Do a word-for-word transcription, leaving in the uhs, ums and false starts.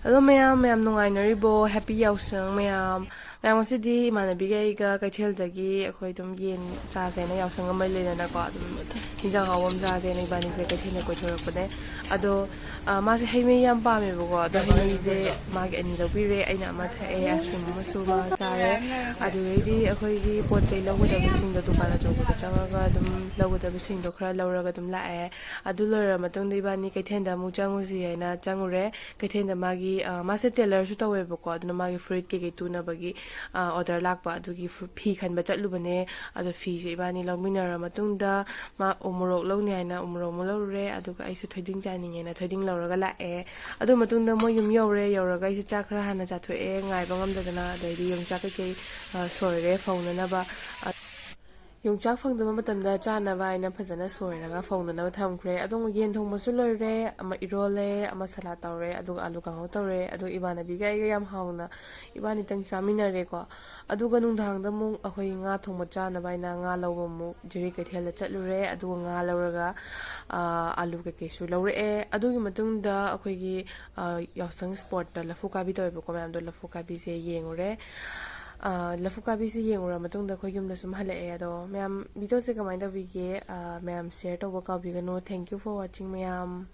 ꯑꯗꯣ ꯃꯌꯥꯝ, ꯃꯌꯥꯝ ꯅꯨꯡꯉꯥꯏꯅꯔꯤꯕꯣ? Happy ꯌꯥꯎꯁꯪ ꯃꯌꯥꯝ꯫ ꯃꯌꯥꯝ, ꯉꯁꯤꯗꯤ ꯏꯃꯥꯟꯅꯕꯤꯒ ꯑꯩꯒ ꯀꯩꯊꯦꯜꯗꯒꯤ ꯑꯩꯈꯣꯏ ꯑꯗꯨꯝ ꯌꯦꯟ ꯆꯥꯁꯦꯅ, ꯌꯥꯎꯁꯪ ꯑꯃ ꯂꯩꯗꯅꯀꯣ, ꯑꯗꯨꯝ ꯏꯟꯖꯥꯡ ꯑꯍꯥꯎꯕ ꯑꯃ ꯆꯥꯁꯦꯅ ꯏꯕꯥꯅꯤꯁꯦ ꯀꯩꯊꯦꯜꯗ ꯀꯣꯏꯊꯣꯔꯛꯄꯅꯦ꯫ ꯑꯗꯣ ꯑ, ꯃꯥꯁꯦ ꯍꯩ ꯃꯍꯤ ꯌꯥꯝ ꯄꯥꯝꯃꯦꯕꯀꯣ꯫ ꯑꯗꯣ ꯍꯩ ꯃꯍꯤꯁꯦ ꯃꯥꯒꯤ ꯑꯅꯤ ꯂꯧꯕꯤꯔꯦ, ꯑꯩꯅ ꯑꯃ ꯊꯛꯑꯦ, ice cream ꯑꯃꯁꯨ ꯃꯥ ꯆꯥꯔꯦ꯫ ꯑꯗꯨꯗꯩꯗꯤ ꯑꯩꯈꯣꯏꯒꯤ ꯄꯣꯠ ꯆꯩ ꯂꯧꯒꯗꯕꯁꯤꯡꯗꯣ ꯗꯨꯀꯥꯟ ꯑꯆꯧꯕꯗ ꯆꯪꯉꯒ ꯑꯗꯨꯝ ꯂꯧꯒꯗꯕꯁꯤꯡꯗꯣ ꯈꯔ ꯂꯧꯔꯒ ꯑꯗꯨꯝ ꯂꯥꯛꯑꯦ꯫ ꯑꯗꯨ ꯂꯣꯏꯔ ꯃꯇꯨꯡꯗ ꯏꯕꯥꯅꯤ ꯀꯩꯊꯦꯜꯗ ꯑꯃꯨꯛ ꯆꯪꯉꯨꯁꯤ ꯍꯥꯏꯅ ꯆꯪꯉꯨꯔꯦ꯫ ꯀꯩꯊꯦꯜꯗ ꯃꯥꯒꯤ, ꯑ, ꯃꯥꯁꯦ tailorꯁꯨ ꯇꯧꯋꯦꯕꯀꯣ, ꯑꯗꯨꯅ ꯃꯥꯒꯤ ꯐꯨꯔꯤꯠ ꯀꯩꯀꯩ ꯇꯨꯅꯕꯒꯤ, ꯑ, order ꯂꯥꯛꯄ, ꯑꯗꯨꯒꯤ ꯐꯨ-, ꯐꯤ ꯈꯟꯕ ꯆꯠꯂꯨꯕꯅꯦ꯫ ꯑꯗꯣ ꯐꯤꯁꯦ ꯏꯕꯥꯅꯤ ꯂꯧꯃꯤꯟꯅꯔ ꯃꯇꯨꯡꯗ ꯃꯥ ꯎꯃꯣꯔꯣꯛ ꯂꯧꯅꯤ ꯍꯥꯏꯅ ꯎꯃꯣꯔꯣꯛ ꯑꯃꯨꯛ ꯂꯧꯔꯨꯔꯦ, ꯑꯗꯨꯒ ꯑꯩꯁꯨ ꯊꯣꯏꯗꯤꯡ ꯆꯥꯅꯤꯡꯉꯦꯅ ꯊꯣꯏꯗꯤꯡ ꯂꯧꯔꯒ ꯂꯥꯛꯑꯦ꯫ ꯑꯗꯨ ꯃꯇꯨꯡꯗ ꯃꯣꯏ ꯌꯨꯝ ꯌꯧꯔꯦ, ꯌꯧꯔꯒ ꯑꯩꯁꯦ ꯆꯥꯛ ꯈꯔ ꯍꯥꯟꯅ ꯆꯥꯊꯣꯛꯑꯦ, ꯉꯥꯏꯕ ꯉꯝꯗꯗꯅ꯫ ꯑꯗꯩꯗꯤ ꯌꯣꯡꯆꯥꯛ ꯀꯩꯀꯩ, ꯑ, ꯁꯣꯏꯔꯦ ꯐꯧꯅꯅꯕ꯫ ꯑ, ꯌꯣꯡꯆꯥꯛ ꯐꯪꯗꯕ ꯃꯇꯝꯗ ꯆꯥꯅꯕ ꯍꯥꯏꯅ ꯐꯖꯅ ꯁꯣꯏꯔꯒ ꯐꯧꯅꯅꯕ ꯊꯝꯈ꯭ꯔꯦ꯫ ꯑꯗꯨ ꯌꯦꯟ ꯊꯣꯡꯕꯁꯨ ꯂꯣꯏꯔꯦ, ꯑꯃ ꯏꯔꯣꯜꯂꯦ, ꯑꯃ salad ꯇꯧꯔꯦ, ꯑꯗꯨꯒ ꯑꯂꯨ ꯀꯥꯡꯍꯧ ꯇꯧꯔꯦ꯫ ꯑꯗꯨ ꯏꯃꯥꯟꯅꯕꯤꯒ ꯑꯩꯒ ꯌꯥꯝ ꯍꯥꯎꯅ ꯏꯕꯥꯅꯤꯇꯪ ꯆꯥꯃꯤꯟꯅꯔꯦꯀꯣ꯫ ꯑꯗꯨꯒ ꯅꯨꯡꯗꯥꯡꯗ ꯑꯃꯨꯛ ꯑꯩꯈꯣꯏ ꯉꯥ ꯊꯣꯡꯕ ꯆꯥꯅꯕ ꯍꯥꯏꯅ ꯉꯥ ꯂꯧꯕ ꯑꯃꯨꯛ ꯖꯤꯔꯤ ꯀꯩꯊꯦꯜꯗ ꯆꯠꯂꯨꯔꯦ꯫ ꯑꯗꯨꯒ ꯉꯥ ꯂꯧꯔꯒ, ꯑ, ꯑꯂꯨ ꯀꯩꯀꯩꯁꯨ ꯂꯧꯔꯛꯑꯦ꯫ ꯑꯗꯨꯒꯤ ꯃꯇꯨꯡꯗ ꯑꯩꯈꯣꯏꯒꯤ, ꯑ, ꯌꯥꯎꯁꯪ sportꯇ ꯂꯐꯨ ꯀꯥꯕꯤ ꯇꯧꯋꯦꯕꯀꯣ, ꯃꯌꯥꯝꯗꯣ ꯂꯐꯨ ꯀꯥꯕꯤꯁꯦ ꯌꯦꯡꯉꯨꯔꯦ꯫ ꯑ, ꯂꯐꯨ ꯀꯥꯕꯤꯁꯦ ꯌꯦꯡꯉꯨꯔ ꯃꯇꯨꯡꯗ ꯑꯩꯈꯣꯏ ꯌꯨꯝꯗ ꯁꯨꯝ ꯍꯜꯂꯛꯑꯦ꯫ ꯑꯗꯣ ꯃꯌꯥꯝ videoꯁꯦ ꯀꯃꯥꯏꯅ ꯇꯧꯕꯤꯒꯦ? ꯑ, ꯃꯌꯥꯝ share ꯇꯧꯕ ꯀꯥꯎꯕꯤꯒꯅꯨ꯫ Thank you for watching ꯃꯌꯥꯝ꯫